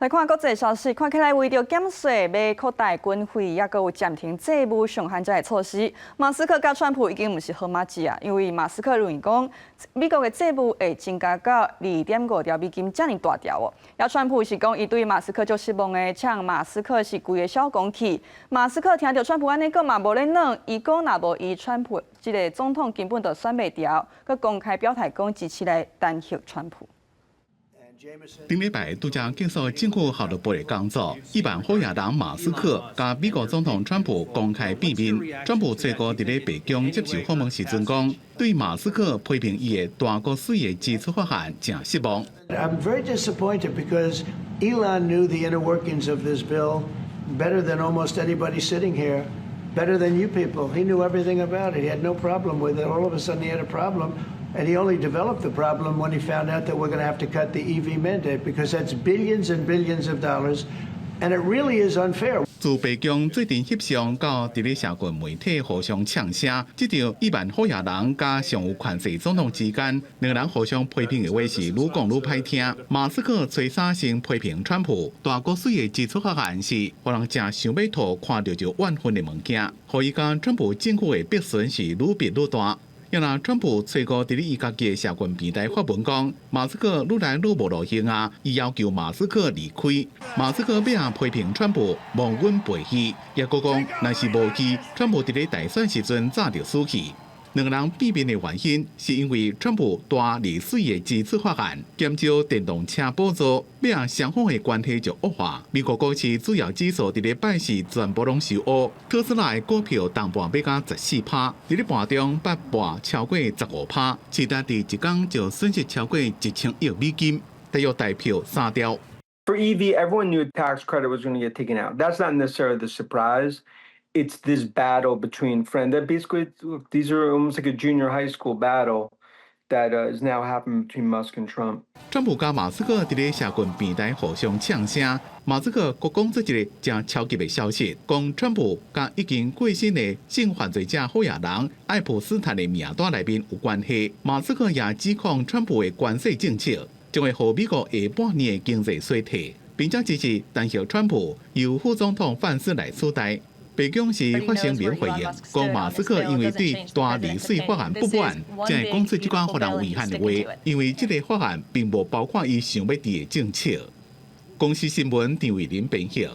來看國際消息，看起來為著減稅、欲擴大軍費，抑閣有暫停債務上限這个措施，馬斯克佮川普已經毋是好麻吉啊！因為馬斯克認為講，美國的債務會增加到2.5兆美金遮爾大條哦。抑川普是講，伊對馬斯克足失望的，嗆馬斯克是規个小公器。馬斯克聽著川普按呢講嘛，無咧軟，伊講若無伊川普這个總統根本就選袂牢，閣公開表態講支持來彈劾川普。頂禮拜拄才結束政府效率部的工作，億萬好野人馬斯克佮美國總統川普公開見面。川普初五佇咧白宮接受訪問時陣講，對馬斯克批評伊的大國稅的支出法案誠失望。 I'm very disappointed because Elon knew the inner workings of this bill better than almost anybody sitting here, better than you people. He knew everything about it. He had no problem with it. All of a sudden, he had a problem. And he only developed the problem when he found out that we're going to have to cut the EV mandate because that's billions and billions of dollars, and it really is unfair. 自白宮最近翕相到佇咧社群媒體互相嗆聲，這場億萬好野人佮上有權勢總統之間，兩个人互相批評的話是愈講愈歹聽。馬斯克初三先批評川普大國稅的支出法案是予人誠想欲吐，看著就怨恨的物件，予伊佮川普政府的逼損是愈變愈大。抑若川普初五佇咧伊家己的社群平台發文講，馬斯克愈來愈無路用啊，伊要求馬斯克離開。馬斯克尾仔批評川普忘恩背義，抑閣講若是無伊，川普佇咧大選時陣早就輸去。兩个人變面的原因，是因為川普大利稅的支出法案減少電動車補助，尾仔雙方的關係就惡化。美國股市主要指數佇咧拜四全部攏收烏，特斯拉的股票重盤欲甲14趴，佇咧盤中捌跋超過15趴，市值佇一工就損失超過1000億美金，大約台票3兆。 For EV, everyone knew tax credit was going to get taken out. That's not necessarily the surprise. It's this battle between friends that basically, look, these are almost like a junior high school battle that is now happening between Musk and Trump. 川普佮馬斯克佇咧社群平台互相嗆聲，馬斯克閣講出一个誠超級的消息，講川普佮已經過身的性犯罪者好野人愛普斯坦的名單內面有關係。馬斯克也指控川普的關稅政策將會予美國下半年的經濟衰退，並且支持彈劾川普由副總統范斯來取代。白宮是發聲明回應，講馬斯克因為對大利稅法案不滿，才會講出這款予人遺憾的話。因為這个法案並無包括伊想欲佇的政策。公視新聞張偉林編譯。